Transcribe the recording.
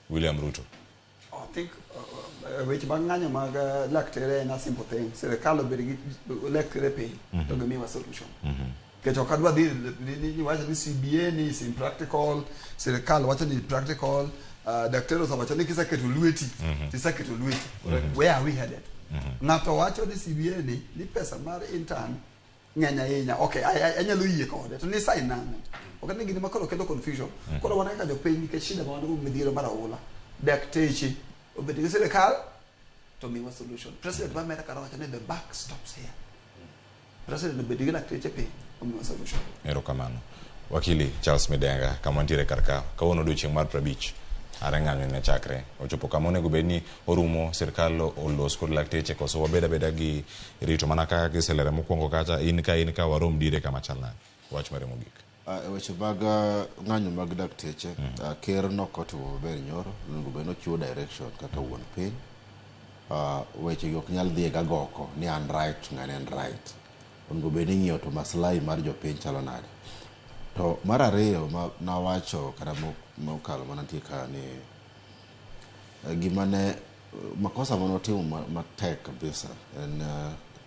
William Ruto. I think weche mag ng'anyo mag laktere en a simple thing. Sirikal obed gi laktere piny to gimiwa solution. Nikech ok adwa dhi ni wacho ni CBA ni is impractical, sirikal wacho ni practical, daktari osewacho ni kiseketo lweti, tiseketo lweti. Where are we headed? Ng'ato wacho ni CBA ni pesa mar intern ng'eny ahinya. Okay, anyalo yie kode. To ni sign nang'o? Ok ni gini ma koro kelo confusion. Koro wan kaka jopiny nikech shida ma wan go midhiero mar oula. Dakteche obed gi sirikal to miwa solution. President ma America nowacho ni the buck stops here. President obed gi lakteche piny omiwa solution. Erokamano. Wakili Charles Midenga, kama wantiere kar ka, kawuono odiochieng' mar 50 are ng'anyo ne chakre. Ochopo kama onego bed ni orumo, sirkal olos kod lakteche koso wabed abeda gi rito mana kaka giselere mokwongo kacha, in ka warom dire kama chal nade? Wach mare mogik. E weche mag ng'anyo mag dakteche, ker nokotimo maber nyoro, onego bed nochiwo direction kaka wuon piny. Weche gi ok nyal dhi e gagoko ni an right ng'ane en right. Onego bed ni ing'iyo to maslahi mar jopiny chalo nade. To mar ariyo ma nawacho kata mokalo mana nitie ka ni gima ne makosa mane otimo matek kabisa en